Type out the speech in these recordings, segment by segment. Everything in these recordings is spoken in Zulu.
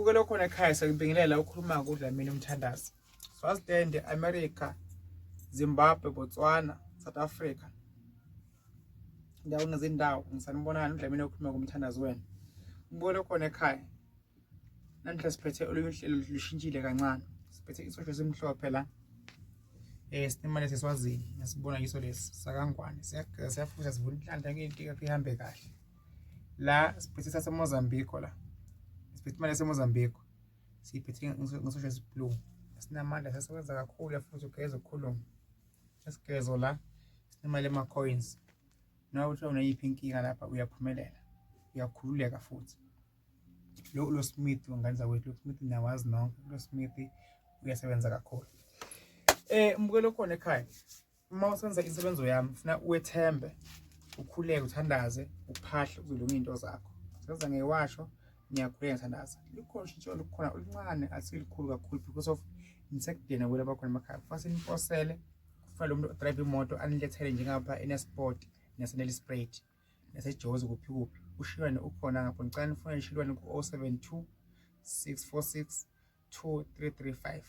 Mbukelo khona ekhaya, sekubingelela ukhuluma kuDlamini umthandazi. Swaziland, America, Zimbabwe, Botswana, South Africa. Indawo nezindawo ngisanibonani, uDlamini okhuluma kumthandazi wena. Mbukelo khona ekhaya. Namhla siphethe olunye uhlelo lushintshile kancane. Siphethe isosho esimhlophe la. Sinemali yaseSwazini, nasibona yiso lesi sakaNgwane. Siyageza, siyafutha, sivuna inhlanhla into yakho ihambe kahle. La siphethe saseMozambique la. Siphethe imali yaseMozambique. Siyiphethe ngesosho esiblue. Sinamandla, siyasebenza kakhulu futhi ugeza ukukhuluma. Esigezo la sinemali ema-coins. Noma kuthiwa uneyiphi inkinga lapha uyaphumelela. Uyakhululeka futhi. Lo Smith wengane zakwethu, lo Smith niyawazi nonke, lo Smith uyasebenza kakhulu. Mbukelo khona ekhaya. Uma usenza insebenzo yami funa uwethembe, ukhuleke, uthandaze, uphahle uzolunga into zakho. Senza ngewasho, ngiyakhuleka, ngithandaza. Lukhona ushintsho olukhona oluncane, asilikhulu kakhulu because of nisekudeni kwela bakhona emakhaya. Kufanele siniposele, kufanele umuntu odrive imoto anilethele njengapha eNelspruit naseNelspruit naseJozi kuphi kuphi. Ushilwane ukhona ngapho, ngicela nifune ushilwane ku-072 646 2335.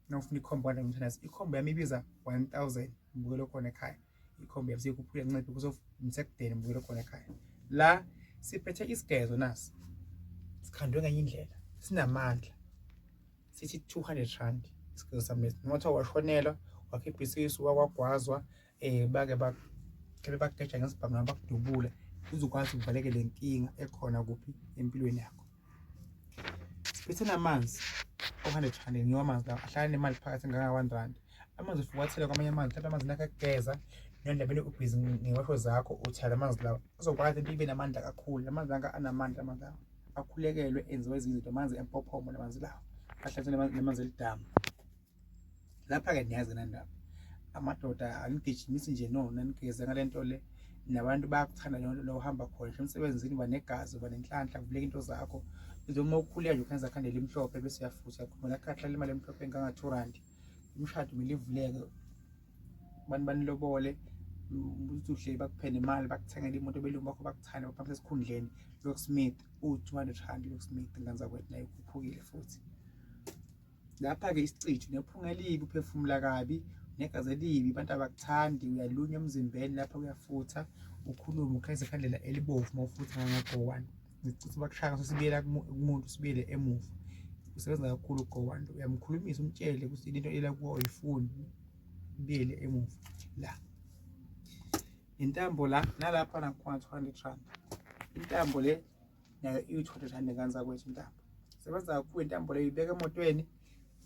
Nawufuna ikhombo kanje ngimthandazi, ikhombo yami ibiza 1000 mbukelo khona ekhaya. Ikhombo yami seyikhuphule nciphe because of ngisekudeni mbukelo khona ekhaya. La siphethe isigezo nasi. Sikhandwe ngenye indlela, sinamandla. Sithi 200 rand isigezo sami lesi. Noma kuthiwa washonelwa, wakhipha isisu, wakwagwazwa, bake mhlawumbe bakugeja ngesibhamu noma bakudubula, uzokwazi ukuvaleke le nkinga ekhona kuphi empilweni yakho. Siphethe namanzi o-100 rand, ngiwo amanzi lawa ahlala nemali phakathi enganga-1 rand. Amanzi ufike uwathele kwamanye amanzi, mhlawumbe amanzi nakho ekugeza nendabeni ubhizi ngewasho zakho, uthela amanzi lawa azokwazi into ibe namandla kakhulu. Amanzi anga anamandla, amanzi lawa akhulekelwe, enziwe ezinye izinto, amanzi empophomo lamanzi lawa ahlanganiswe namanzi elidamu. Lapha-ke niyazi nandaba amadoda anigijimisi nje no nanigeze ngale nto le, nabantu bayakuthanda leyo nto la uhamba khona ngisho emsebenzini uba negazi, uba nenhlanhla, kuvuleka into zakho. Nje uma ukhuleka nje ukhanza khandela elimhlophe bese uyafutha uyakhuluma la khahla imali emhlophe enganga-2 rand. Umshado kumele ivuleke, abantu banilobole, uthi uhleli bakuphe nemali, bakuthengele imoto, belungu bakho bakuthande, baphakamisa esikhundleni. Locksmith u-200 rand, locksmith ngane zakwethu naye ukhuphukile futhi. Lapha-ke isicijo nephunga elibi, uphefumula kabi, negazi elibi, abantu abakuthandi, uyalunywa emzimbeni, lapha uyafutha, ukhulume ukhanyise ikhandlela elibovu uma ufutha nganga-go one. Ngicishe bakushaya ngaso sibuyela kumuntu, sibuyele emuva. Usebenza kakhulu u-go one, uyamkhulumisa umtshele ukuthi into ela kuwo awuyifuni, ibuyele emuva la. Intambo la nalapha nakhona 200 rand. Intambo le nayo iyi-200 rand ngane zakwethu intambo. Sebenza kakhulu intambo leyo, uyibeka emotweni,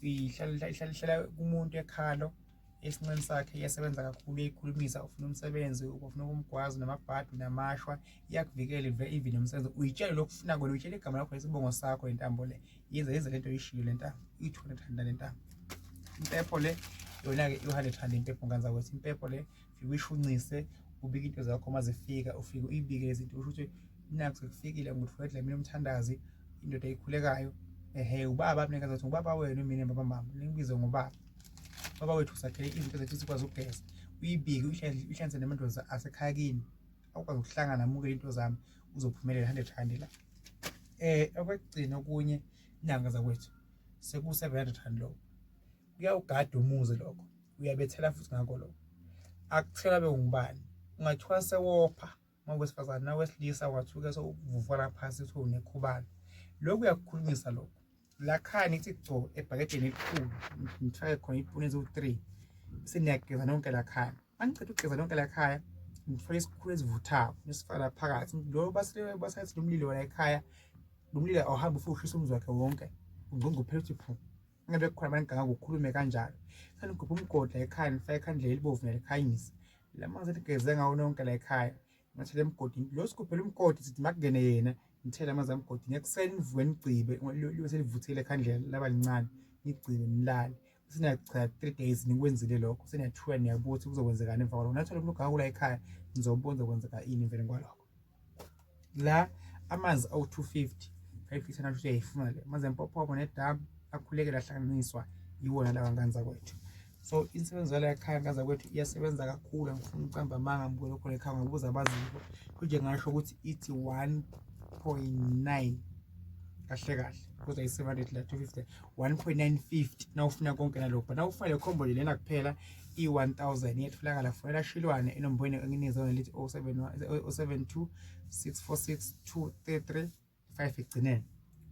ihlala ihlala ihlala kumuntu ekhalo esinqeni sakhe, iyasebenza kakhulu, iyayikhulumisa. Ufuna umsebenzi, ufuna ukumgwaza, namabhadi, namashwa, iyakuvikela even nomsebenzi. Uyitshele lokhu ufuna kona, uyitshele igama lakho nesibongo sakho. Intambo le yenza yenza lento oyishilo le ntambo, iyi-200 rand le ntambo. Impepho le yona-ke i-100 rand impepho ngane zakwethu. Impepho le ufike uyishuncise, ubike into zakho uma zifika, ufike uyibike izinto, usho ukuthi nakho sekufikile nguthulela Dlamini umthandazi, indoda eyikhulekayo. Ehe, ubaba mina ngazathi ubaba wenu, mina baba mama ningibize ngobaba. Baba wethu sakhele izinto zethu sikwazi ukugeza. Uyibike, uyihlanganise namadoda asekhaya kini, awukwazi ukuhlangana, amukele into zami, uzophumelela 100 rand la. Okwekugcina okunye inyanga zakwethu seku 700 rand lokho. Kuyawugada umuzi lokho, uyabethela futhi ngakho lokho. Akuthela bewungubani, ungathiwa sewopha uma wesifazane nawesilisa, wathuka sewuvuvukala phansi kuthiwa unekhubalo. Lokhu uyakukhulumisa lokho. Lakhaya nithi gco ebhakedeni elikhulu, nifake khona iy'puni eziwu-3, bese niyageza nonke lakhaya. Uma niceda ukugeza nonke lakhaya, nifake isikhulu esivuthayo nisifake la phakathi. Lo basathi lo mlilo wala ekhaya, lo mlilo awuhambe ufike ushise umuzi wakhe wonke, ungcongce uphele uthi phu. Ngabe kukhona abantu ganga kukhulume kanjalo. Sanigubha umgodi la ekhaya, nifake ikhandlela elibovu nelikhanyisa. La manzi eligeze ngawo nonke la ekhaya, ngathela emgodini. Lo sigubhela umgodi sithi makungene yena, nithele amanzi emgodini. Ekuseni nivuke nigcibe, libe selivuthile ikhandlela laba lincane, nigcibe nilale. Seniyacha 3 days nikwenzile lokho, seniyathuka niyabuka ukuthi kuzokwenzekani emva kwalokho. Nathola umuntu oganga la ekhaya, nizobona kuzokwenzeka ini emveni kwalokho. La amanzi awu-250, 5 litha ukuthi uyayifuna le. Amanzi empophomo nedamu akhulekela ahlanganiswa iwona lawa ngane zakwethu. So insebenzo yala ekhaya ngane zakwethu iyasebenza kakhulu, angifuni ukucamba amanga mbukelo khona ekhaya, ngabuza abazibo. Kuje ngasho ukuthi ithi 1.9 kahle kahle. Because ayi-700 la 250 1.950 nawufuna konke nalokho, but nawufuna le combo nje lena kuphela i-1000 iyatholakala. Fonela Shilwane enombono enginikeza yona lithi 071 072 646 233 5 ekugcineni,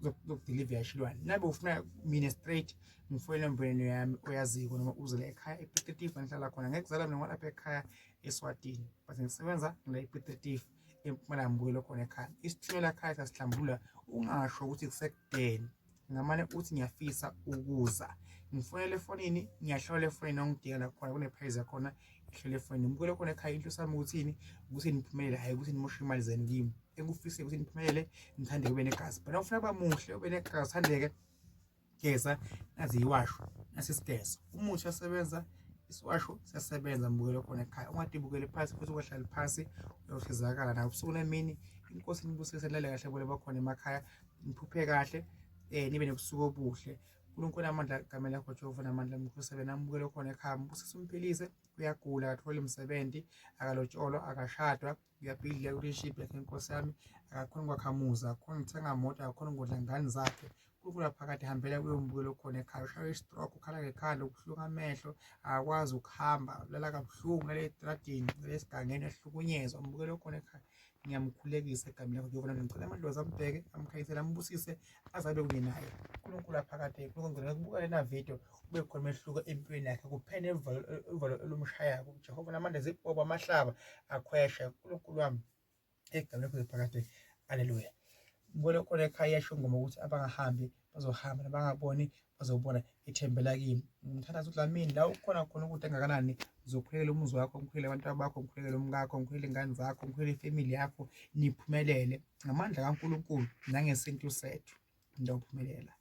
uzokudeliver yashilwane. Nabe ufuna mina straight, ngifonele embonweni yami oyaziko noma uze la ekhaya ePiet Retief ngihlala khona. Ngeke kuzala mina ngolapha ekhaya eSwatini, but ngisebenza ngila ePiet Retief eMpumalanga, mbukelo khona ekhaya. Isithunywa ekhaya sasihlambulula, ungasho ukuthi kusekudeni, ngamane uthi ngiyafisa ukuza, ngifonele efonini, ngiyahlola efonini ongidinga nakhona kunephayezi yakhona, ihlole efonini mbukelo khona ekhaya. Inhloso yami ukuthini? Ukuthi niphumelele, hhayi ukuthi nimoshe imali zenu kimi. Engikufise ukuthi niphumelele, ngithande kube negazi, but ufuna kuba muhle, ube negazi, uthandeke, geza nazi iwasho nasi isigezo, umuthi uyasebenza, isiwasho siyasebenza. Mbukelo khona ekhaya, ungadibukele phansi futhi ungahlali phansi, uyosizakala nawe ubusuku nemini. Inkosi nibusise, nilale kahle bole bakhona emakhaya, niphuphe kahle, nibe nobusuku obuhle. uNkulunkulu amandla egameni lakho Jehova namandla mkhulu namukele khona ekhaya, mbusise umphilise. Uyagula, akatholi umsebenzi, akalotsholwa, akashadwa, uyabhidlika relationship yakhe, inkosi yami, akakhoni ukwakha muzi, akakhoni ukuthenga moto, akakhoni ukudla ngane zakhe. uNkulunkulu phakathi hambela kuyombukelo khona ekhaya. Ushaywe i-stroke, ukhala ngekhanda, kubuhlungu amehlo, akakwazi ukuhamba, ulala kabuhlungu, lale estradini, lale esigangeni, uyahlukunyezwa. Umbukelo khona ekhaya, ngiyamkhulekisa egameni lakho Jehova. Ngicela amadlozi ambheke, amkhanyisele, ambusise, azabe kunye naye. uNkulunkulu aphakade, uNkulunkulu ngicela kubuka lena video kube khona umehluko empilweni yakhe, kuphele uvalo olumshayako. Jehova namandla, zibhobo amahlaba akhweshe. uNkulunkulu wami, egameni lakho phakade, haleluya. Ngibona khona ekhaya, yasho ingoma ukuthi abangahambi bazohamba, nabangaboni bazobona, ithembela kimi. Ngithandaza uDlamini la ukhona khona ukuthi engakanani, ngizokhulekela umuzi wakho, ngikhulekele abantu bakho, ngikhulekele umkakho, ngikhulekele ingane zakho, ngikhulekele ifamily yakho, niphumelele ngamandla kaNkulunkulu nangesintu sethu, ngiyophumelela.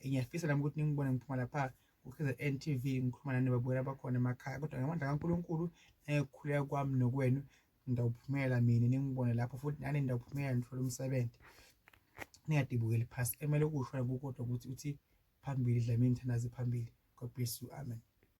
Ngiyafisa nami ukuthi ningibone ngiphuma lapha ku-KZN TV, ngikhuluma nani babukela abakhona emakhaya, kodwa ngamandla kaNkulunkulu nangokukhuleka kwami nokwenu ngidawuphumela mina, ningibone lapho futhi nani nidawuphumela, nithole umsebenzi, ningadibukeli phasi. Emele ukusho kukodwa ukuthi uthi phambili Dlamini, thandaze phambili. God bless you, amen.